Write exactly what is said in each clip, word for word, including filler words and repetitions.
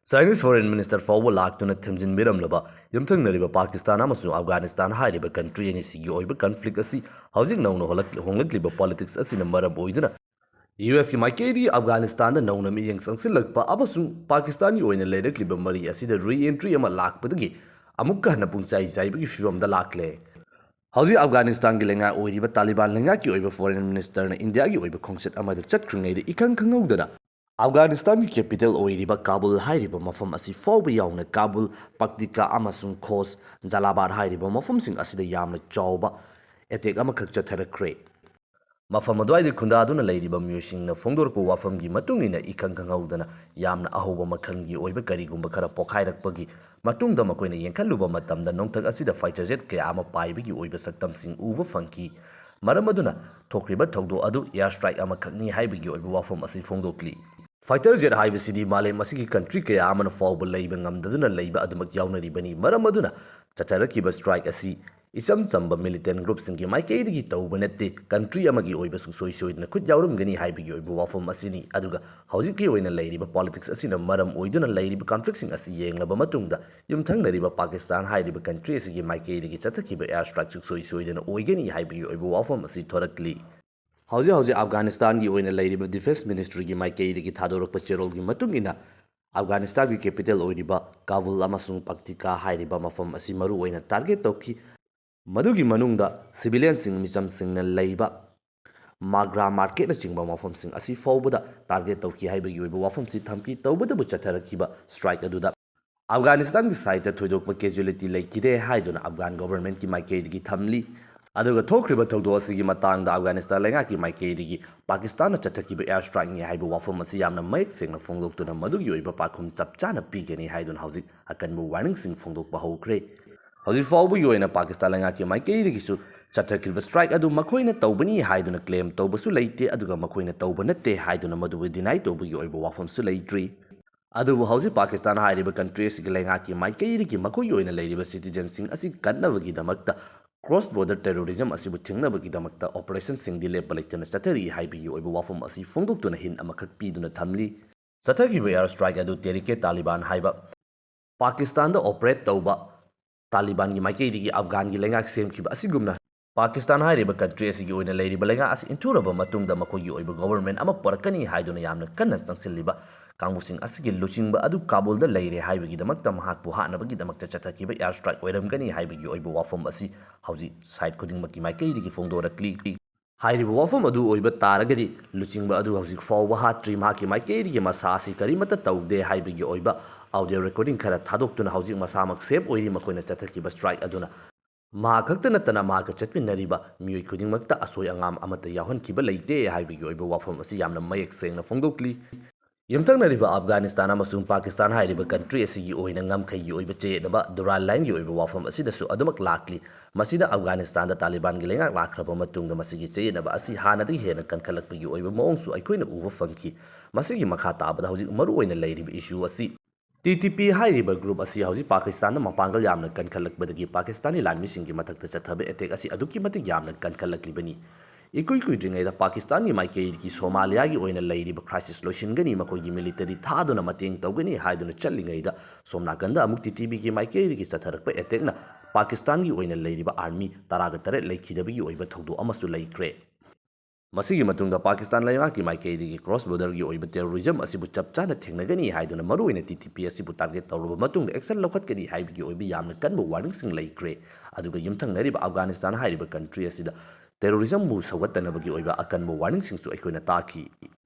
Chinese Foreign Minister ꯐꯥꯎꯕ ꯂꯥꯛꯇꯨꯅ ꯊꯦꯝꯖꯤꯟꯕꯤꯔꯝꯂꯕ ꯌꯨꯝꯊꯪꯅꯔꯤꯕ ꯄꯥꯀꯤꯁꯇꯥꯟ ꯑꯃꯁꯨꯡ ꯑꯐꯒꯥꯅꯤꯁꯇꯥꯟ ꯍꯥꯏꯔꯤꯕ country ꯑꯅꯤꯁꯤꯒꯤ ꯑꯣꯏꯕ conflict ꯑꯁꯤ ꯍꯧꯖꯤꯛ ꯅꯧꯅ ꯍꯣꯂꯛ-, ꯍꯣꯡꯂꯛꯂꯤꯕ politics ꯑꯁꯤꯅ ꯃꯔꯝ ꯑꯣꯏꯗꯨꯅ ꯌꯨ ꯑꯦꯁꯀꯤ ꯃꯥꯏꯀꯩꯗꯒꯤ ꯑꯐꯒꯥꯅꯤꯁꯇꯥꯟꯗ ꯅꯧꯅ ꯃꯤꯠꯌꯦꯡ ꯆꯪꯁꯤꯜꯂꯛꯄ ꯑꯃꯁꯨꯡ ꯄꯥꯀꯤꯁꯇꯥꯟꯒꯤ ꯑꯣꯏꯅ ꯂꯩꯔꯛꯂꯤꯕ ꯃꯔꯤ ꯑꯁꯤꯗ re-entry ꯑꯃ ꯂꯥꯛꯄꯗꯒꯤ ꯑꯃꯨꯛꯀ ꯍꯟꯅ ꯄꯨꯡꯆꯥꯏ ꯆꯥꯏꯕꯒꯤ ꯐꯤꯕꯝꯗ ꯂꯥꯛꯂꯦ꯫ ꯍꯧꯖꯤꯛ ꯑꯐꯒꯥꯅꯤꯁꯇꯥꯟꯒꯤ ꯂꯩꯉꯥꯛ ꯑꯣꯏꯔꯤꯕ ꯇꯥꯂꯤꯕꯥꯟ ꯂꯩꯉꯥꯛꯀꯤ ꯑꯣꯏꯕ Foreign Ministerꯅ ꯏꯟꯗꯤꯌꯥꯒꯤ ꯑꯣꯏꯕ ꯈꯣꯡꯆꯠ ꯑꯃꯗ ꯆꯠꯈ꯭ꯔꯤꯉꯩꯗ ꯏꯈꯪ ꯈꯪꯍꯧꯗꯅ ꯑꯐꯒꯥꯅꯤꯁꯇꯥꯟꯒꯤ capital ꯑꯣꯏꯔꯤꯕ ꯀꯥꯕꯨꯜ ꯍꯥꯏꯔꯤꯕ ꯃꯐꯝ ꯑꯁꯤ ꯐꯥꯎꯕ ꯌꯥꯎꯅ ꯀꯥꯕꯨꯜ, ꯄꯛꯇꯤꯀꯥ ꯑꯃꯁꯨꯡ ꯈꯣꯁ ꯖꯂꯥꯕꯥꯗ ꯍꯥꯏꯔꯤꯕ ꯃꯐꯝꯁꯤꯡ ꯑꯁꯤꯗ ꯌꯥꯝꯅ ꯆꯥꯎꯕ attack ꯑꯃꯈꯛ ꯆꯠꯊꯔꯛꯈ꯭ꯔꯦ꯫ ꯃꯐꯝ ꯑꯗꯨꯋꯥꯏꯗ ꯈꯨꯟꯗꯥꯗꯨꯅ ꯂꯩꯔꯤꯕ ꯃꯤꯑꯣꯏꯁꯤꯡꯅ ꯐꯣꯡꯗꯣꯔꯛꯄ ꯋꯥꯐꯝꯒꯤ ꯃꯇꯨꯡ ꯏꯟꯅ, ꯏꯈꯪ ꯈꯪꯍꯧꯗꯅ ꯌꯥꯝꯅ ꯑꯍꯧꯕ ꯃꯈꯜꯒꯤ ꯑꯣꯏꯕ ꯀꯔꯤꯒꯨꯝꯕ ꯈꯔ ꯄꯣꯈꯥꯏꯔꯛꯄꯒꯤ ꯃꯇꯨꯡꯗ ꯃꯈꯣꯏꯅ ꯌꯦꯡꯈꯠꯂꯨꯕ ꯃꯇꯝꯗ ꯅꯣꯡꯊꯛ ꯑꯁꯤꯗ fighter jet ꯀꯌꯥ ꯑꯃ ꯄꯥꯏꯕꯒꯤ ꯑꯣꯏꯕ ꯁꯛꯇꯝꯁꯤꯡ ꯎꯕ ꯐꯪꯈꯤ꯫ ꯃꯔꯝ ꯑꯗꯨꯅ ꯊꯣꯛꯈ꯭ꯔꯤꯕ ꯊꯧꯗꯣꯛ ꯑꯗꯨ air strike ꯑꯃꯈꯛꯅꯤ ꯍꯥꯏꯕꯒꯤ ꯑꯣꯏꯕ ꯋꯥꯐꯝ ꯑꯁꯤ ꯐꯣꯡꯗꯣꯛꯂꯤ꯫ Fighter jet ꯍꯥꯏꯕꯁꯤꯗꯤ ꯃꯥꯂꯦꯝ ꯑꯁꯤꯒꯤ country ꯀꯌꯥ ꯑꯃꯅ ꯐꯥꯎꯕ ꯂꯩꯕ ꯉꯝꯗꯗꯨꯅ ꯂꯩꯕ ꯑꯗꯨꯃꯛ ꯌꯥꯎꯅꯔꯤꯕꯅꯤ꯫ ꯃꯔꯝ ꯑꯗꯨꯅ ꯆꯠꯊꯔꯛꯈꯤꯕ strike ꯑꯁꯤ ꯏꯆꯝ ꯆꯝꯕ militant groupꯁꯤꯡꯒꯤ ꯃꯥꯏꯀꯩꯗꯒꯤ ꯇꯧꯕ ꯅꯠꯇꯦ, country ꯑꯃꯒꯤ ꯑꯣꯏꯕ ꯁꯨꯡꯁꯣꯏ ꯁꯣꯏꯗꯅ ꯈꯨꯠ ꯌꯥꯎꯔꯝꯒꯅꯤ ꯍꯥꯏꯕꯒꯤ ꯑꯣꯏꯕ ꯋꯥꯐꯝ ꯑꯁꯤꯅꯤ꯫ ꯑꯗꯨꯒ ꯍꯧꯖꯤꯛꯀꯤ ꯑꯣꯏꯅ ꯂꯩꯔꯤꯕ politics ꯑꯁꯤꯅ ꯃꯔꯝ ꯑꯣꯏꯗꯨꯅ ꯂꯩꯔꯤꯕ conflictꯁꯤꯡ ꯑꯁꯤ ꯌꯦꯡꯂꯕ ꯃꯇꯨꯡꯗ, ꯌꯨꯝꯊꯪꯅꯔꯤꯕ ꯄꯥꯀꯤꯁꯇꯥꯟ ꯍꯥꯏꯔꯤꯕ country ꯑꯁꯤꯒꯤ ꯃꯥꯏꯀꯩꯗꯒꯤ ꯆꯠꯊꯈꯤꯕ air strike ꯁꯨꯡꯁꯣꯏ ꯁꯣꯏꯗꯅ ꯑꯣꯏꯒꯅꯤ ꯍꯥꯏꯕꯒꯤ ꯑꯣꯏꯕ ꯋꯥꯐꯝ ꯑꯁꯤ ꯊꯣꯔꯛꯂꯤ꯫ ꯍꯧꯖꯤꯛ ꯍꯧꯖꯤꯛ ꯑꯐꯒꯥꯅꯤꯁꯇꯥꯟꯒꯤ ꯑꯣꯏꯅ ꯂꯩꯔꯤꯕ defence ministryꯒꯤ ꯃꯥꯏꯀꯩꯗꯒꯤ ꯊꯥꯗꯣꯔꯛꯄ ꯆꯦꯔꯣꯜꯒꯤ ꯃꯇꯨꯡ ꯏꯟꯅ, ꯑꯐꯒꯥꯅꯤꯁꯇꯥꯟꯒꯤ capital ꯑꯣꯏꯔꯤꯕ ꯀꯥꯕꯨꯜ ꯑꯃꯁꯨꯡ ꯄꯛꯇꯤꯀꯥ ꯍꯥꯏꯔꯤꯕ ꯃꯐꯝ ꯑꯁꯤ ꯃꯔꯨꯑꯣꯏꯅ target ꯇꯧꯈꯤ꯫ ꯃꯗꯨꯒꯤ ꯃꯅꯨꯡꯗ civilianꯁꯤꯡ, ꯃꯤꯆꯝꯁꯤꯡꯅ ꯂꯩꯕ ꯃꯥꯒ꯭ꯔꯥ marketꯅꯆꯤꯡꯕ ꯃꯐꯝꯁꯤꯡ ꯑꯁꯤ ꯐꯥꯎꯕꯗ target ꯇꯧꯈꯤ ꯍꯥꯏꯕꯒꯤ ꯑꯣꯏꯕ ꯋꯥꯐꯝꯁꯤ ꯊꯝꯈꯤ꯫ ꯇꯧꯕꯇꯕꯨ ꯆꯠꯊꯔꯛꯈꯤꯕ strike ꯑꯗꯨꯗ ꯑꯐꯒꯥꯅꯤꯁꯇꯥꯟꯒꯤ sideꯇ ꯊꯣꯏꯗꯣꯛꯄ casualty ꯂꯩꯈꯤꯗꯦ ꯍꯥꯏꯗꯨꯅ ꯑꯐꯒꯥꯟ governmentꯀꯤ ꯃꯥꯏꯀꯩꯗꯒꯤ ꯊꯝꯂꯤ꯫ ꯑꯗꯨꯒ ꯊꯣꯛꯈ꯭ꯔꯤꯕ ꯊꯧꯗꯣꯛ ꯑꯁꯤꯒꯤ ꯃꯇꯥꯡꯗ ꯑꯐꯒꯥꯅꯤꯁꯇꯥꯟ ꯂꯩꯉꯥꯛꯀꯤ ꯃꯥꯏꯀꯩꯗꯒꯤ ꯄꯥꯀꯤꯁꯇꯥꯟꯅ ꯆꯠꯊꯈꯤꯕ air strikeꯅꯤ ꯍꯥꯏꯕ ꯋꯥꯐꯝ ꯑꯁꯤ ꯌꯥꯝꯅ ꯃꯌꯦꯛ ꯁꯦꯡꯅ ꯐꯣꯡꯗꯣꯛꯇꯨꯅ ꯃꯗꯨꯒꯤ ꯑꯣꯏꯕ ꯄꯥꯎꯈꯨꯝ ꯆꯞ ꯆꯥꯅ ꯄꯤꯒꯅꯤ ꯍꯥꯏꯗꯨꯅ ꯍꯧꯖꯤꯛ ꯑꯀꯟꯕ warningꯁꯤꯡ ꯐꯣꯡꯗꯣꯛꯄ ꯍꯧꯈ꯭ꯔꯦ꯫ ꯍꯧꯖꯤꯛ ꯐꯥꯎꯕꯒꯤ ꯑꯣꯏꯅ ꯄꯥꯀꯤꯁꯇꯥꯟ ꯂꯩꯉꯥꯛꯀꯤ ꯃꯥꯏꯀꯩꯗꯒꯤꯁꯨ ꯆꯠꯊꯈ꯭ꯔꯤꯕ strike ꯑꯗꯨ ꯃꯈꯣꯏꯅ ꯇꯧꯕꯅꯤ ꯍꯥꯏꯗꯨꯅ claim ꯇꯧꯕꯁꯨ ꯂꯩꯇꯦ, ꯑꯗꯨꯒ ꯃꯈꯣꯏꯅ ꯇꯧꯕ ꯅꯠꯇꯦ ꯍꯥꯏꯗꯨꯅ ꯃꯗꯨꯕꯨ deny ꯇꯧꯕꯒꯤ ꯑꯣꯏꯕ ꯋꯥꯐꯝꯁꯨ ꯂꯩꯇ꯭ꯔꯤ꯫ ꯑꯗꯨꯕꯨ ꯍꯧꯖꯤꯛ ꯄꯥꯀꯤꯁꯇꯥꯟ ꯍꯥꯏꯔꯤꯕ country ꯑꯁꯤꯒꯤ ꯂꯩꯉꯥꯛꯀꯤ ꯃꯥꯏꯀꯩꯗꯒꯤ ꯃꯈꯣꯏꯒꯤ ꯑꯣꯏꯅ ꯂꯩꯔꯤꯕ citizenꯁꯤꯡ ꯑꯁꯤ ꯀꯟꯅꯕꯒꯤꯗꯃꯛꯇ cross border terrorism ꯑꯁꯤꯕꯨ ꯊꯤꯡꯅꯕꯒꯤꯗꯃꯛꯇ operationꯁꯤꯡꯗꯤ ꯂꯦꯞꯄ ꯂꯩꯇꯅ ꯆꯠꯊꯔꯤ ꯍꯥꯏꯕꯒꯤ ꯑꯣꯏꯕ ꯋꯥꯐꯝ ꯑꯁꯤ ꯐꯣꯡꯗꯣꯛꯇꯨꯅ hint ꯑꯃꯈꯛ ꯄꯤꯗꯨꯅ ꯊꯝꯂꯤ꯫ ꯆꯠꯊꯈꯤꯕ air strike ꯑꯗꯨ ꯇꯦꯔꯤꯀꯦ ꯇꯥꯂꯤꯕꯥꯟ ꯍꯥꯏꯕ ꯄꯥꯀꯤꯁꯇꯥꯟꯗ operate ꯇꯧꯕ ꯇꯥꯂꯤꯕꯥꯟꯒꯤ ꯃꯥꯏꯀꯩꯗꯒꯤ ꯑꯐꯒꯥꯟꯒꯤ ꯂꯩꯉꯥꯛ ꯁꯦꯝꯈꯤꯕ ꯑꯁꯤꯒꯨꯝꯅ ꯄꯥꯀꯤꯁꯇꯥꯟ ꯍꯥꯏꯔꯤꯕ country ꯑꯁꯤꯒꯤ ꯑꯣꯏꯅ ꯂꯩꯔꯤꯕ ꯂꯩꯉꯥꯛ ꯑꯁꯤ ꯏꯟꯊꯨꯔꯕ ꯃꯇꯨꯡꯗ ꯃꯈꯣꯏꯒꯤ ꯑꯣꯏꯕ government ꯑꯃ ꯄꯨꯔꯛꯀꯅꯤ ꯍꯥꯏꯗꯨꯅ ꯌꯥꯝꯅ ꯀꯟꯅ ꯆꯪꯁꯤꯜꯂꯤꯕ ꯀꯥꯡꯕꯨꯁꯤꯡ ꯑꯁꯤꯒꯤ ꯂꯨꯆꯤꯡꯕ ꯑꯗꯨ ꯀꯥꯕꯨꯜꯗ ꯂꯩꯔꯦ ꯍꯥꯏꯕꯒꯤꯗꯃꯛꯇ ꯃꯍꯥꯛꯄꯨ ꯍꯥꯠꯅꯕꯒꯤꯗꯃꯛꯇ ꯆꯠꯊꯈꯤꯕ air strike ꯑꯣꯏꯔꯝꯒꯅꯤ ꯍꯥꯏꯕꯒꯤ ꯑꯣꯏꯕ ꯋꯥꯐꯝ ꯑꯁꯤ ꯍꯧꯖꯤꯛ side ꯈꯨꯗꯤꯡꯃꯛꯀꯤ ꯃꯥꯏꯀꯩꯗꯒꯤ ꯐꯣꯡꯗꯣꯔꯛꯂꯤ꯫ ꯍꯥꯏꯔꯤꯕ ꯋꯥꯐꯝ ꯑꯗꯨ ꯑꯣꯏꯕ ꯇꯥꯔꯒꯗꯤ ꯂꯨꯆꯤꯡꯕ ꯑꯗꯨ ꯍꯧꯖꯤꯛ ꯐꯥꯎꯕ ꯍꯥꯠꯇ꯭ꯔꯤ꯫ ꯃꯍꯥꯛꯀꯤ ꯃꯥꯏꯀꯩꯗꯒꯤ ꯃꯁꯥ ꯑꯁꯤ ꯀꯔꯤꯃꯠꯇ ꯇꯧꯗꯦ ꯍꯥꯏꯕꯒꯤ ꯑꯣꯏꯕ audio recording ꯈꯔ ꯊꯥꯗꯣꯛꯇꯨꯅ ꯍꯧꯖꯤꯛ ꯃꯁꯥꯃꯛ safe ꯑꯣꯏꯔꯤ꯫ ꯃꯈꯣꯏꯅ ꯆꯠꯊꯈꯤꯕ strike ꯑꯗꯨꯅ ꯃꯍꯥꯛ ꯈꯛꯇ ꯅꯠꯇꯅ ꯃꯍꯥꯛꯀ ꯆꯠꯃꯤꯟꯅꯔꯤꯕ ꯃꯤꯑꯣꯏ ꯈꯨꯗꯤꯡꯃꯛꯇ ꯑꯁꯣꯏ ꯑꯉꯥꯝ ꯑꯃꯠꯇ ꯌꯥꯎꯍꯟꯈꯤꯕ ꯂꯩꯇꯦ ꯍꯥꯏꯕꯒꯤ ꯑꯣꯏꯕ ꯋꯥꯐꯝ ꯑꯁꯤ ꯌꯥꯝꯅ ꯃꯌꯦꯛ ꯁꯦꯡꯅ ꯐꯣꯡꯗꯣꯛꯂꯤ꯫ ꯌꯨꯝꯊꯪꯅꯔꯤꯕ ꯑꯐꯒꯥꯅꯤꯁꯇꯥꯟ ꯑꯃꯁꯨꯡ ꯄꯥꯀꯤꯁꯇꯥꯟ ꯍꯥꯏꯔꯤꯕ country ꯑꯁꯤꯒꯤ ꯑꯣꯏꯅ ꯉꯝꯈꯩꯒꯤ ꯑꯣꯏꯕ ꯆꯌꯦꯠꯅꯕ Durand Lineꯒꯤ ꯑꯣꯏꯕ ꯋꯥꯐꯝ ꯑꯁꯤꯗꯁꯨ ꯑꯗꯨꯃꯛ ꯂꯥꯛꯂꯤ꯫ ꯃꯁꯤꯗ ꯑꯐꯒꯥꯅꯤꯁꯇꯥꯟꯗ ꯇꯥꯂꯤꯕꯥꯟꯒꯤ ꯂꯩꯉꯥꯛ ꯂꯥꯛꯈ꯭ꯔꯕ ꯃꯇꯨꯡꯗ ꯃꯁꯤꯒꯤ ꯆꯌꯦꯠꯅꯕ ꯑꯁꯤ ꯍꯥꯟꯅꯗꯒꯤ ꯍꯦꯟꯅ ꯀꯟꯈꯠꯂꯛꯄꯒꯤ ꯑꯣꯏꯕ ꯃꯑꯣꯡꯁꯨ ꯑꯩꯈꯣꯏꯅ ꯎꯕ ꯐꯪꯈꯤ꯫ ꯃꯁꯤꯒꯤ ꯃꯈꯥ ꯇꯥꯕꯗ ꯍꯧꯖꯤꯛ ꯃꯔꯨꯑꯣꯏꯅ ꯂꯩꯔꯤꯕ issue ꯑꯁꯤ T T P ꯍꯥꯏꯔꯤꯕ group ꯑꯁꯤ ꯍꯧꯖꯤꯛ ꯄꯥꯀꯤꯁꯇꯥꯟꯗ ꯃꯄꯥꯡꯒꯜ ꯌꯥꯝꯅ ꯀꯟꯈꯠꯂꯛꯄꯗꯒꯤ ꯄꯥꯀꯤꯁꯇꯥꯅꯤ ꯂꯥꯟꯃꯤꯁꯤꯡꯒꯤ ꯃꯊꯛꯇ ꯆꯠꯊꯕ attack ꯑꯁꯤ ꯑꯗꯨꯛꯀꯤ ꯃꯇꯤꯛ ꯌꯥꯝꯅ ꯀꯟꯈꯠꯂꯛꯂꯤꯕꯅꯤ꯫ ꯏꯀꯨꯏ ꯀꯨꯏꯗ꯭ꯔꯤꯉꯩꯗ ꯄꯥꯀꯤꯁꯇꯥꯟꯒꯤ ꯃꯥꯏꯀꯩꯗꯒꯤ ꯁꯣꯃꯥꯂꯤꯌꯥꯒꯤ ꯑꯣꯏꯅ ꯂꯩꯔꯤꯕ crisis ꯂꯣꯏꯁꯤꯟꯒꯅꯤ, ꯃꯈꯣꯏꯒꯤ military ꯊꯥꯗꯨꯅ ꯃꯇꯦꯡ ꯇꯧꯒꯅꯤ ꯍꯥꯏꯗꯨꯅ ꯆꯠꯂꯤꯉꯩꯗ ꯁꯣꯝ ꯅꯥꯀꯟꯗ ꯑꯃꯨꯛ T T Pꯒꯤ ꯃꯥꯏꯀꯩꯗꯒꯤ ꯆꯠꯊꯔꯛꯄ attackꯅ ꯄꯥꯀꯤꯁꯇꯥꯟꯒꯤ ꯑꯣꯏꯅ ꯂꯩꯔꯤꯕ army ꯇꯔꯥꯒ ꯇꯔꯦꯠ ꯂꯩꯈꯤꯗꯕꯒꯤ ꯑꯣꯏꯕ ꯊꯧꯗꯣꯛ ꯑꯃꯁꯨ ꯂꯩꯈ꯭ꯔꯦ꯫ ꯃꯁꯤꯒꯤ ꯃꯇꯨꯡꯗ ꯄꯥꯀꯤꯁꯇꯥꯟ ꯂꯩꯉꯥꯛꯀꯤ ꯃꯥꯏꯀꯩꯗꯒꯤ cross borderꯒꯤ ꯑꯣꯏꯕ terrorism ꯑꯁꯤꯕꯨ ꯆꯞ ꯆꯥꯅ ꯊꯦꯡꯅꯒꯅꯤ ꯍꯥꯏꯗꯨꯅ ꯃꯔꯨꯑꯣꯏꯅ T T P ꯑꯁꯤꯕꯨ target ꯇꯧꯔꯕ ꯃꯇꯨꯡꯗ action ꯂꯧꯈꯠꯀꯅꯤ ꯍꯥꯏꯕꯒꯤ ꯑꯣꯏꯕ ꯌꯥꯝꯅ ꯀꯟꯕ warningꯁꯤꯡ ꯂꯩꯈ꯭ꯔꯦ꯫ ꯑꯗꯨꯒ ꯌꯨꯝꯊꯪꯅꯔꯤꯕ ꯑꯐꯒꯥꯅꯤꯁꯇꯥꯟ ꯍꯥꯏꯔꯤꯕ country ꯑꯁꯤꯗ terrorismꯕꯨ ꯁꯧꯒꯠꯇꯅꯕꯒꯤ ꯑꯣꯏꯕ ꯑꯀꯟꯕ warningꯁꯤꯡꯁꯨ ꯑꯩꯈꯣꯏꯅ ꯇꯥꯈꯤ꯫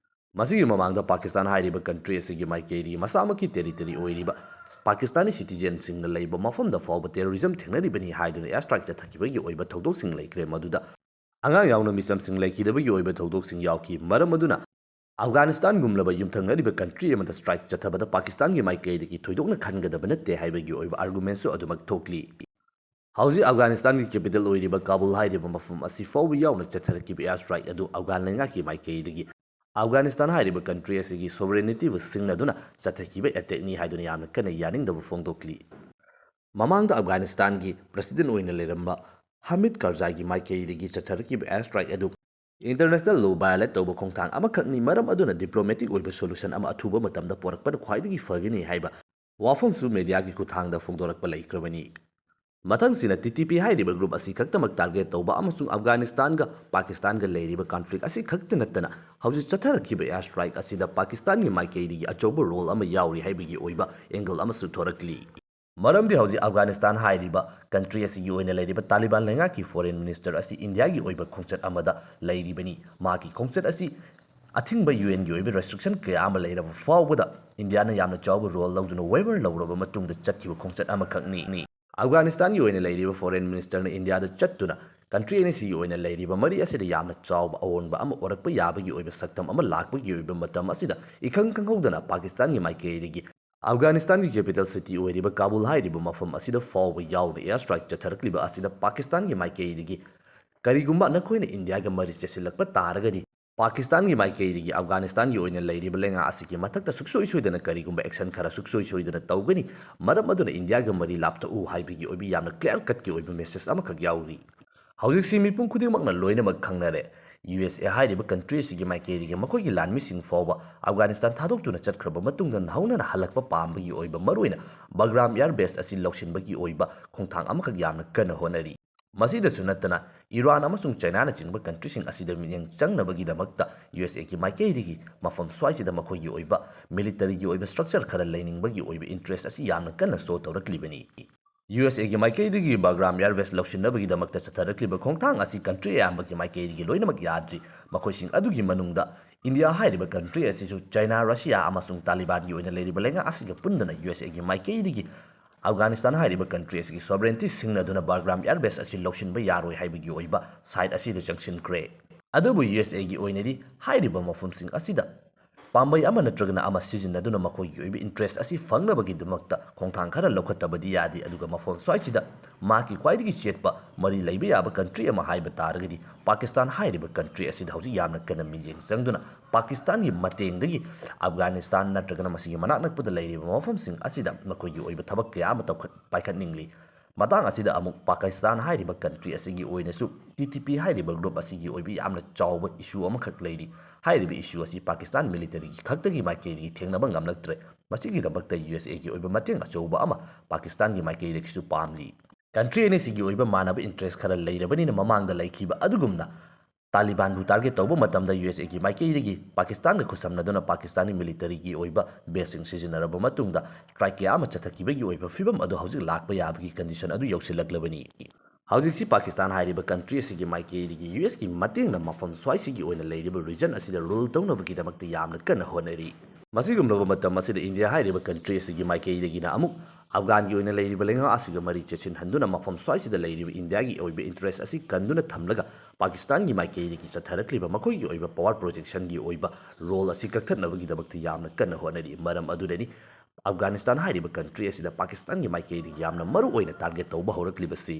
ꯃꯁꯤꯒꯤ ꯃꯃꯥꯡꯗ ꯄꯥꯀꯤꯁꯇꯥꯟ ꯍꯥꯏꯔꯤꯕ country ꯑꯁꯤꯒꯤ ꯃꯥꯏꯀꯩꯗꯒꯤ ꯃꯁꯥꯃꯛꯀꯤ territory ꯑꯣꯏꯔꯤꯕ ꯄꯥꯀꯤꯁꯇꯥꯅꯤ citizenꯁꯤꯡꯅ ꯂꯩꯕ ꯃꯐꯝꯗ ꯐꯥꯎꯕ terrorism ꯊꯦꯡꯅꯔꯤꯕꯅꯤ ꯍꯥꯏꯗꯨꯅ air strike ꯆꯠꯊꯈꯤꯕꯒꯤ ꯑꯣꯏꯕ ꯊꯧꯗꯣꯛꯁꯤꯡ ꯂꯩꯈ꯭ꯔꯦ, ꯃꯗꯨꯗ ꯑꯉꯥꯡ ꯌꯥꯎꯅ ꯃꯤꯆꯝꯁꯤꯡ ꯂꯩꯈꯤꯗꯕꯒꯤ ꯑꯣꯏꯕ ꯊꯧꯗꯣꯛꯁꯤꯡ ꯌꯥꯎꯈꯤ꯫ ꯃꯔꯝ ꯑꯗꯨꯅ ꯑꯐꯒꯥꯅꯤꯁꯇꯥꯟꯒꯨꯝꯂꯕ ꯌꯨꯝꯊꯪꯅꯔꯤꯕ country ꯑꯃꯗ strike ꯆꯠꯊꯕꯗ ꯄꯥꯀꯤꯁꯇꯥꯟꯒꯤ ꯃꯥꯏꯀꯩꯗꯒꯤ ꯊꯣꯏꯗꯣꯛꯅ ꯈꯟꯒꯗꯕ ꯅꯠꯇꯦ ꯍꯥꯏꯕꯒꯤ ꯑꯣꯏꯕ argumentꯁꯨ ꯑꯗꯨꯃꯛ ꯊꯣꯛꯂꯤ꯫ ꯍꯧꯖꯤꯛ ꯑꯐꯒꯥꯅꯤꯁꯇꯥꯟꯒꯤ capital ꯑꯣꯏꯔꯤꯕ ꯀꯥꯕꯨꯜ ꯍꯥꯏꯔꯤꯕ ꯃꯐꯝ ꯑꯁꯤ ꯐꯥꯎꯕ ꯌꯥꯎꯅ ꯆꯠꯊꯔꯛꯈꯤꯕ air strike ꯑꯗꯨ ꯑꯐꯒꯥꯟ ꯂꯩꯉꯥꯛꯀꯤ ꯃꯥꯏꯀꯩꯗꯒꯤ ꯑꯐꯒꯥꯅꯤꯁꯇꯥꯟ ꯍꯥꯏꯔꯤꯕ country ꯑꯁꯤꯒꯤ sovereigntyꯕꯨ ꯁꯤꯡꯅꯗꯨꯅ ꯆꯠꯊꯈꯤꯕ attackꯅꯤ ꯍꯥꯏꯗꯨꯅ ꯌꯥꯝꯅ ꯀꯟꯅ ꯌꯥꯅꯤꯡꯗꯕ ꯐꯣꯡꯗꯣꯛꯂꯤ꯫ ꯃꯃꯥꯡꯗ ꯑꯐꯒꯥꯅꯤꯁꯇꯥꯟꯒꯤ president ꯑꯣꯏꯅ ꯂꯩꯔꯝꯕ ꯍꯥꯃꯤꯗ ꯀꯔꯖꯥꯏꯒꯤ ꯃꯥꯏꯀꯩꯗꯒꯤ ꯆꯠꯊꯔꯛꯈꯤꯕ air strike ꯑꯗꯨ International law violate ꯇꯧꯕ ꯈꯣꯡꯊꯥꯡ ꯑꯃꯈꯛꯅꯤ, ꯃꯔꯝ ꯑꯗꯨꯅ diplomatic ꯑꯣꯏꯕ solution ꯑꯃ ꯑꯊꯨꯕ ꯃꯇꯝꯗ ꯄꯨꯔꯛꯄꯅ ꯈ꯭ꯋꯥꯏꯗꯒꯤ ꯐꯒꯅꯤ ꯍꯥꯏꯕ ꯋꯥꯐꯝꯁꯨ mediaꯒꯤ ꯈꯨꯠꯊꯥꯡꯗ ꯐꯣꯡꯗꯣꯔꯛꯄ ꯂꯩꯈ꯭ꯔꯕꯅꯤ꯫ ꯃꯊꯪꯁꯤꯅ T T P ꯍꯥꯏꯔꯤꯕ group ꯑꯁꯤ ꯈꯛꯇꯃꯛ target ꯇꯧꯕ ꯑꯃꯁꯨꯡ ꯑꯐꯒꯥꯅꯤꯁꯇꯥꯟꯒ ꯄꯥꯀꯤꯁꯇꯥꯟꯒ ꯂꯩꯔꯤꯕ conflict ꯑꯁꯤ ꯈꯛꯇ ꯅꯠꯇꯅ ꯍꯧꯖꯤꯛ ꯆꯠꯊꯔꯛꯈꯤꯕ air strike ꯑꯁꯤꯗ ꯄꯥꯀꯤꯁꯇꯥꯟꯒꯤ ꯃꯥꯏꯀꯩꯗꯒꯤ ꯑꯆꯧꯕ role ꯑꯃ ꯌꯥꯎꯔꯤ ꯍꯥꯏꯕꯒꯤ ꯑꯣꯏꯕ angle ꯑꯃꯁꯨ ꯊꯣꯔꯛꯂꯤ꯫ ꯃꯔꯝꯗꯤ ꯍꯧꯖꯤꯛ ꯑꯐꯒꯥꯅꯤꯁꯇꯥꯟ ꯍꯥꯏꯔꯤꯕ country ꯑꯁꯤꯒꯤ ꯑꯣꯏꯅ ꯂꯩꯔꯤꯕ ꯇꯥꯂꯤꯕꯥꯟ ꯂꯩꯉꯥꯛꯀꯤ foreign minister ꯑꯁꯤ ꯏꯟꯗꯤꯌꯥꯒꯤ ꯑꯣꯏꯕ ꯈꯣꯡꯆꯠ ꯑꯃꯗ ꯂꯩꯔꯤꯕꯅꯤ꯫ ꯃꯍꯥꯛꯀꯤ ꯈꯣꯡꯆꯠ ꯑꯁꯤ ꯑꯊꯤꯡꯕ UNꯒꯤ ꯑꯣꯏꯕ restriction ꯀꯌꯥ ꯑꯃ ꯂꯩꯔꯕ ꯐꯥꯎꯕꯗ ꯏꯟꯗꯤꯌꯥꯅ ꯌꯥꯝꯅ ꯆꯥꯎꯕ role ꯂꯧꯗꯨꯅ waiver ꯂꯧꯔꯕ ꯃꯇꯨꯡꯗ ꯆꯠꯈꯤꯕ ꯈꯣꯡꯆꯠ ꯑꯃꯈꯛꯅꯤ꯫ ꯑꯐꯒꯥꯅꯤꯁꯇꯥꯟꯒꯤ ꯑꯣꯏꯅ ꯂꯩꯔꯤꯕ foreign ministerꯅ ꯏꯟꯗꯤꯌꯥꯗ ꯆꯠꯇꯨꯅ country ꯑꯅꯤꯁꯤꯒꯤ ꯑꯣꯏꯅ ꯂꯩꯔꯤꯕ ꯃꯔꯤ ꯑꯁꯤꯗ ꯌꯥꯝꯅ ꯆꯥꯎꯕ ꯑꯑꯣꯟꯕ ꯑꯃ ꯑꯣꯔꯛꯄ ꯌꯥꯕꯒꯤ ꯑꯣꯏꯕ ꯁꯛꯇꯝ ꯑꯃ ꯂꯥꯛꯄꯒꯤ ꯑꯣꯏꯕ ꯃꯇꯝ ꯑꯁꯤꯗ ꯏꯈꯪ ꯈꯪꯍꯧꯗꯅ ꯄꯥꯀꯤꯁꯇꯥꯟꯒꯤ ꯃꯥꯏꯀꯩꯗꯒꯤ ꯑꯐꯒꯥꯅꯤꯁꯇꯥꯟꯒꯤ capital city ꯑꯣꯏꯔꯤꯕ ꯀꯥꯕꯨꯜ ꯍꯥꯏꯔꯤꯕ ꯃꯐꯝ ꯑꯁꯤꯗ ꯐꯥꯎꯕ ꯌꯥꯎꯅ air strike ꯆꯠꯊꯔꯛꯂꯤꯕ ꯑꯁꯤꯗ ꯄꯥꯀꯤꯁꯇꯥꯟꯒꯤ ꯃꯥꯏꯀꯩꯗꯒꯤ ꯀꯔꯤꯒꯨꯝꯕ ꯅꯈꯣꯏꯅ ꯏꯟꯗꯤꯌꯥꯒ ꯃꯔꯤ ꯆꯦꯁꯤꯜꯂꯛꯄ ꯇꯥꯔꯒꯗꯤ ꯄꯥꯀꯤꯁꯇꯥꯟꯒꯤ ꯃꯥꯏꯀꯩꯗꯒꯤ ꯑꯐꯒꯥꯅꯤꯁꯇꯥꯟꯒꯤ ꯑꯣꯏꯅ ꯂꯩꯔꯤꯕ ꯂꯩꯉꯥꯛ ꯑꯁꯤꯒꯤ ꯃꯊꯛꯇ ꯁꯨꯡꯁꯣꯏ ꯁꯣꯏꯗꯅ ꯀꯔꯤꯒꯨꯝꯕ action ꯈꯔ ꯁꯨꯡꯁꯣꯏ ꯁꯣꯏꯗꯅ ꯇꯧꯒꯅꯤ, ꯃꯔꯝ ꯑꯗꯨꯅ ꯏꯟꯗꯤꯌꯥꯒ ꯃꯔꯤ ꯂꯥꯞꯊꯣꯛꯎ ꯍꯥꯏꯕꯒꯤ ꯑꯣꯏꯕ ꯌꯥꯝꯅ clear cutꯀꯤ ꯑꯣꯏꯕ message ꯑꯃꯈꯛ ꯌꯥꯎꯔꯤ꯫ ꯍꯧꯖꯤꯛꯁꯤ ꯃꯤꯄꯨꯝ ꯈꯨꯗꯤꯡꯃꯛꯅ ꯂꯣꯏꯅꯃꯛ ꯈꯪꯅꯔꯦ, USA ꯍꯥꯏꯔꯤꯕ country ꯑꯁꯤꯒꯤ ꯃꯥꯏꯀꯩꯗꯒꯤ ꯃꯈꯣꯏꯒꯤ ꯂꯥꯟꯃꯤꯁꯤꯡ ꯐꯥꯎꯕ ꯑꯐꯒꯥꯅꯤꯁꯇꯥꯟ ꯊꯥꯗꯣꯛꯇꯨꯅ ꯆꯠꯈ꯭ꯔꯕ ꯃꯇꯨꯡꯗ ꯍꯧꯅꯅ ꯍꯜꯂꯛꯄ ꯄꯥꯝꯕꯒꯤ ꯑꯣꯏꯕ ꯃꯔꯨꯑꯣꯏꯅ ꯕꯒ꯭ꯔꯥꯝ air base ꯑꯁꯤ ꯂꯧꯁꯤꯟꯕꯒꯤ ꯑꯣꯏꯕ ꯈꯣꯡꯊꯥꯡ ꯑꯃꯈꯛ ꯌꯥꯝꯅ ꯀꯟꯅ ꯍꯣꯠꯅꯔꯤ꯫ ꯃꯁꯤꯗꯁꯨ ꯅꯠꯇꯅ ꯏꯔꯥꯟ ꯑꯃꯁꯨꯡ ꯆꯥꯏꯅꯥꯅꯆꯤꯡꯕ countryꯁꯤꯡ ꯑꯁꯤꯗ ꯃꯤꯠꯌꯦꯡ ꯆꯪꯅꯕꯒꯤꯗꯃꯛꯇ USAꯒꯤ ꯃꯥꯏꯀꯩꯗꯒꯤ ꯃꯐꯝ ꯁ꯭ꯋꯥꯏꯁꯤꯗ ꯃꯈꯣꯏꯒꯤ ꯑꯣꯏꯕ militaryꯒꯤ ꯑꯣꯏꯕ structure ꯈꯔ ꯂꯩꯅꯤꯡꯕꯒꯤ ꯑꯣꯏꯕ interest ꯑꯁꯤ ꯌꯥꯝꯅ ꯀꯟꯅ show ꯇꯧꯔꯛꯂꯤꯕꯅꯤ꯫ USAꯒꯤ ꯃꯥꯏꯀꯩꯗꯒꯤ ꯕꯒ꯭ꯔꯥꯝ air base ꯂꯧꯁꯤꯟꯅꯕꯒꯤꯗꯃꯛꯇ ꯆꯠꯊꯔꯛꯂꯤꯕ ꯈꯣꯡꯊꯥꯡ ꯑꯁꯤ country ꯑꯌꯥꯝꯕꯒꯤ ꯃꯥꯏꯀꯩꯗꯒꯤ ꯂꯣꯏꯅꯃꯛ ꯌꯥꯗ꯭ꯔꯤ꯫ ꯃꯈꯣꯏꯁꯤꯡ ꯑꯗꯨꯒꯤ ꯃꯅꯨꯡꯗ ꯏꯟꯗꯤꯌꯥ ꯍꯥꯏꯔꯤꯕ country ꯑꯁꯤꯁꯨ ꯆꯥꯏꯅꯥ, ꯔꯁꯤꯌꯥ ꯑꯃꯁꯨꯡ ꯇꯥꯂꯤꯕꯥꯟꯒꯤ ꯑꯣꯏꯅ ꯂꯩꯔꯤꯕ ꯂꯩꯉꯥꯛ ꯑꯁꯤꯒ ꯄꯨꯟꯗꯨꯅ USAꯒꯤ ꯃꯥꯏꯀꯩꯗꯒꯤ ꯑꯐꯒꯥꯅꯤꯁꯇꯥꯟ ꯍꯥꯏꯔꯤꯕ country ꯑꯁꯤꯒꯤ sovereignty ꯁꯤꯡꯅꯗꯨꯅ ꯕꯒ꯭ꯔꯥꯝ air base ꯑꯁꯤ ꯂꯧꯁꯤꯟꯕ ꯌꯥꯔꯣꯏ ꯍꯥꯏꯕꯒꯤ ꯑꯣꯏꯕ side ꯑꯁꯤꯗ ꯆꯪꯁꯤꯟꯈ꯭ꯔꯦ꯫ ꯑꯗꯨꯕꯨ USAꯒꯤ ꯑꯣꯏꯅꯗꯤ ꯍꯥꯏꯔꯤꯕ ꯃꯐꯝꯁꯤꯡ ꯑꯁꯤꯗ ꯄꯥꯝꯕꯩ ꯑꯃ ꯅꯠꯇ꯭ꯔꯒꯅ ꯑꯃ ꯁꯤꯖꯤꯟꯅꯗꯨꯅ ꯃꯈꯣꯏꯒꯤ ꯑꯣꯏꯕ interest ꯑꯁꯤ ꯐꯪꯅꯕꯒꯤꯗꯃꯛꯇ ꯈꯣꯡꯊꯥꯡ ꯈꯔ ꯂꯧꯈꯠꯇꯕꯗꯤ ꯌꯥꯗꯦ꯫ ꯑꯗꯨꯒ ꯃꯐꯝ ꯁ꯭ꯋꯥꯏꯁꯤꯗ ꯃꯍꯥꯛꯀꯤ ꯈ꯭ꯋꯥꯏꯗꯒꯤ ꯆꯦꯠꯄ ꯃꯔꯤ ꯂꯩꯕ ꯌꯥꯕ country ꯑꯃ ꯍꯥꯏꯕ ꯇꯥꯔꯒꯗꯤ ꯄꯥꯀꯤꯁꯇꯥꯟ ꯍꯥꯏꯔꯤꯕ country ꯑꯁꯤꯗ ꯍꯧꯖꯤꯛ ꯌꯥꯝꯅ ꯀꯟꯅ ꯃꯤꯠꯌꯦꯡ ꯆꯪꯗꯨꯅ ꯄꯥꯀꯤꯁꯇꯥꯟꯒꯤ ꯃꯇꯦꯡꯗꯒꯤ ꯑꯐꯒꯥꯅꯤꯁꯇꯥꯟ ꯅꯠꯇ꯭ꯔꯒꯅ ꯃꯁꯤꯒꯤ ꯃꯅꯥꯛ ꯅꯛꯄꯗ ꯂꯩꯔꯤꯕ ꯃꯐꯝꯁꯤꯡ ꯑꯁꯤꯗ ꯃꯈꯣꯏꯒꯤ ꯑꯣꯏꯕ ꯊꯕꯛ ꯀꯌꯥ ꯑꯃ ꯇꯧꯈꯠ-, ꯄꯥꯏꯈꯠꯅꯤꯡꯂꯤ꯫ ꯃꯇꯥꯡ ꯑꯁꯤꯗ ꯑꯃꯨꯛ ꯄꯥꯀꯤꯁꯇꯥꯟ ꯍꯥꯏꯔꯤꯕ country ꯑꯁꯤꯒꯤ ꯑꯣꯏꯅꯁꯨ T T P ꯍꯥꯏꯔꯤꯕ group ꯑꯁꯤꯒꯤ ꯑꯣꯏꯕ ꯌꯥꯝꯅ ꯆꯥꯎꯕ issue ꯑꯃꯈꯛ ꯂꯩꯔꯤ꯫ ꯍꯥꯏꯔꯤꯕ issue ꯑꯁꯤ ꯄꯥꯀꯤꯁꯇꯥꯟ military ꯒꯤ ꯈꯛꯇꯒꯤ ꯃꯥꯏꯀꯩꯗꯒꯤ ꯊꯦꯡꯅꯕ ꯉꯝꯂꯛꯇ꯭ꯔꯦ꯫ ꯃꯁꯤꯒꯤꯗꯃꯛꯇ U S A ꯒꯤ ꯑꯣꯏꯕ ꯃꯇꯦꯡ ꯑꯆꯧꯕ ꯑꯃ ꯄꯥꯀꯤꯁꯇꯥꯟꯒꯤ ꯃꯥꯏꯀꯩꯗꯒꯤꯁꯨ ꯄꯥꯝꯂꯤ꯫ Country ꯑꯅꯤꯁꯤꯒꯤ ꯑꯣꯏꯕ ꯃꯥꯟꯅꯕ interest ꯈꯔ ꯂꯩꯔꯕꯅꯤꯅ ꯃꯃꯥꯡꯗ ꯂꯩꯈꯤꯕ ꯑꯗꯨꯒꯨꯝꯅ ꯇꯥꯂꯤꯕꯥꯟꯕꯨ target ꯇꯧꯕ ꯃꯇꯝꯗ U S A ꯒꯤ ꯃꯥꯏꯀꯩꯗꯒꯤ ꯄꯥꯀꯤꯁꯇꯥꯟꯒ ꯈꯨꯠꯁꯝꯅꯗꯨꯅ ꯄꯥꯀꯤꯁꯇꯥꯟꯒꯤ military ꯒꯤ ꯑꯣꯏꯕ base ꯁꯤꯡ ꯁꯤꯖꯤꯟꯅꯔꯕ ꯃꯇꯨꯡꯗ strike ꯀꯌꯥ ꯑꯃ ꯆꯠꯊꯈꯤꯕꯒꯤ ꯑꯣꯏꯕ ꯐꯤꯕꯝ ꯑꯗꯨ ꯍꯧꯖꯤꯛ ꯂꯥꯛꯄ ꯌꯥꯕꯒꯤ condition ꯑꯗꯨ ꯌꯧꯁꯤꯜꯂꯛꯂꯕꯅꯤ꯫ ꯍꯧꯖꯤꯛꯁꯤ ꯄꯥꯀꯤꯁꯇꯥꯟ ꯍꯥꯏꯔꯤꯕ country ꯑꯁꯤꯒꯤ ꯃꯥꯏꯀꯩꯗꯒꯤ U S ꯀꯤ ꯃꯇꯦꯡꯅ ꯃꯐꯝ ꯁ꯭ꯋꯥꯏꯁꯤꯒꯤ ꯑꯣꯏꯅ ꯂꯩꯔꯤꯕ region ꯑꯁꯤꯗ rule ꯇꯧꯅꯕꯒꯤꯗꯃꯛꯇ ꯌꯥꯝꯅ ꯀꯟꯅ ꯍꯣꯠꯅꯔꯤ꯫ ꯃꯁꯤꯒꯨꯝꯂꯕ ꯃꯇꯝ ꯑꯁꯤꯗ ꯏꯟꯗꯤꯌꯥ ꯍꯥꯏꯔꯤꯕ country ꯑꯁꯤꯒꯤ ꯃꯥꯏꯀꯩꯗꯒꯤꯅ ꯑꯃꯨꯛ ꯑꯐꯒꯥꯟꯒꯤ ꯑꯣꯏꯅ ꯂꯩꯔꯤꯕ ꯂꯩꯉꯥꯛ ꯑꯁꯤꯒ ꯃꯔꯤ ꯆꯦꯠꯁꯤꯟꯍꯟꯗꯨꯅ ꯃꯐꯝ ꯁ꯭ꯋꯥꯏꯁꯤꯗ ꯂꯩꯔꯤꯕ ꯏꯟꯗꯤꯌꯥꯒꯤ ꯑꯣꯏꯕ interest ꯑꯁꯤ ꯀꯟꯗꯨꯅ ꯊꯝꯂꯒ ꯄꯥꯀꯤꯁꯇꯥꯟꯒꯤ ꯃꯥꯏꯀꯩꯗꯒꯤ ꯆꯠꯊꯔꯛꯂꯤꯕ ꯃꯈꯣꯏꯒꯤ ꯑꯣꯏꯕ power projection ꯒꯤ ꯑꯣꯏꯕ role ꯑꯁꯤ ꯀꯛꯊꯠꯅꯕꯒꯤꯗꯃꯛꯇ ꯌꯥꯝꯅ ꯀꯟꯅ ꯍꯣꯠꯅꯔꯤ꯫ ꯃꯔꯝ ꯑꯗꯨꯅꯅꯤ ꯑꯐꯒꯥꯅꯤꯁꯇꯥꯟ ꯍꯥꯏꯔꯤꯕ country ꯑꯁꯤꯗ ꯄꯥꯀꯤꯁꯇꯥꯟꯒꯤ ꯃꯥꯏꯀꯩꯗꯒꯤ ꯌꯥꯝꯅ ꯃꯔꯨ ꯑꯣꯏꯅ target ꯇꯧꯕ ꯍꯧꯔꯛꯂꯤꯕꯁꯤ꯫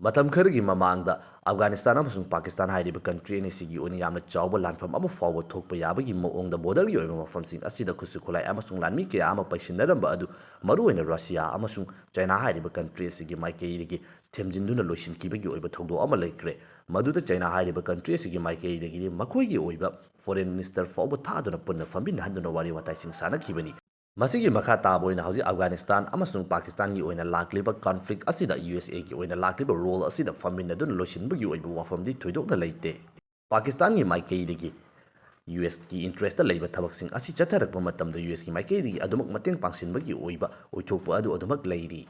ꯃꯇꯝ ꯈꯔꯒꯤ ꯃꯃꯥꯡꯗ ꯑꯐꯒꯥꯅꯤꯁꯇꯥꯟ ꯑꯃꯁꯨꯡ ꯄꯥꯀꯤꯁꯇꯥꯟ ꯍꯥꯏꯔꯤꯕ country ꯑꯅꯤꯁꯤꯒꯤ ꯑꯣꯏꯅ ꯌꯥꯝꯅ ꯆꯥꯎꯕ ꯂꯥꯟꯐꯝ ꯑꯃ ꯐꯥꯎꯕ ꯊꯣꯛꯄ ꯌꯥꯕꯒꯤ ꯃꯑꯣꯡꯗ border ꯒꯤ ꯑꯣꯏꯕ ꯃꯐꯝꯁꯤꯡ ꯑꯁꯤꯗ ꯈꯨꯠꯁꯨ ꯈꯨꯠꯂꯥꯏ ꯑꯃꯁꯨꯡ ꯂꯥꯟꯃꯤ ꯀꯌꯥ ꯑꯃ ꯄꯩꯁꯤꯟꯅꯔꯝꯕ ꯑꯗꯨ ꯃꯔꯨꯑꯣꯏꯅ ꯔꯁꯤꯌꯥ ꯑꯃꯁꯨꯡ ꯆꯥꯏꯅꯥ ꯍꯥꯏꯔꯤꯕ country ꯑꯁꯤꯒꯤ ꯃꯥꯏꯀꯩꯗꯒꯤ ꯊꯦꯝꯖꯤꯟꯗꯨꯅ ꯂꯣꯏꯁꯤꯟꯈꯤꯕꯒꯤ ꯑꯣꯏꯕ ꯊꯧꯗꯣꯛ ꯑꯃ ꯂꯩꯈ꯭ꯔꯦ꯫ ꯃꯗꯨꯗ ꯆꯥꯏꯅꯥ ꯍꯥꯏꯔꯤꯕ country ꯑꯁꯤꯒꯤ ꯃꯥꯏꯀꯩꯗꯒꯤꯗꯤ ꯃꯈꯣꯏꯒꯤ ꯑꯣꯏꯕ foreign minister ꯐꯥꯎꯕ ꯊꯥꯗꯨꯅ ꯄꯨꯟꯅ ꯐꯝꯃꯤꯟꯅꯍꯟꯗꯨꯅ ꯋꯥꯔꯤ ꯋꯥꯇꯥꯏꯁꯤꯡ ꯁꯥꯟꯅꯈꯤꯕꯅꯤ꯫ ꯃꯁꯤꯒꯤ ꯃꯈꯥ ꯇꯥꯕ ꯑꯣꯏꯅ ꯍꯧꯖꯤꯛ ꯑꯐꯒꯥꯅꯤꯁꯇꯥꯟ ꯑꯃꯁꯨꯡ ꯄꯥꯀꯤꯁꯇꯥꯟꯒꯤ ꯑꯣꯏꯅ ꯂꯥꯛꯂꯤꯕ conflict ꯑꯁꯤꯗ U S A ꯒꯤ ꯑꯣꯏꯅ ꯂꯥꯛꯂꯤꯕ role ꯑꯁꯤꯗ ꯐꯝꯃꯤꯟꯅꯗꯨꯅ ꯂꯣꯏꯁꯤꯟꯕꯒꯤ ꯑꯣꯏꯕ ꯋꯥꯐꯝꯗꯤ ꯊꯣꯏꯗꯣꯛꯅ ꯂꯩꯇꯦ꯫ ꯄꯥꯀꯤꯁꯇꯥꯟꯒꯤ ꯃꯥꯏꯀꯩꯗꯒꯤ U S ꯀꯤ interest ꯇ ꯂꯩꯕ ꯊꯕꯛꯁꯤꯡ ꯑꯁꯤ ꯆꯠꯊꯔꯛꯄ ꯃꯇꯝꯗ U S ꯀꯤ ꯃꯥꯏꯀꯩꯗꯒꯤ ꯑꯗꯨꯃꯛ ꯃꯇꯦꯡ ꯄꯥꯡꯁꯤꯟꯕꯒꯤ ꯑꯣꯏꯕ ꯑꯣꯏꯊꯣꯛꯄ ꯑꯗꯨ ꯑꯗꯨꯃꯛ ꯂꯩꯔꯤ꯫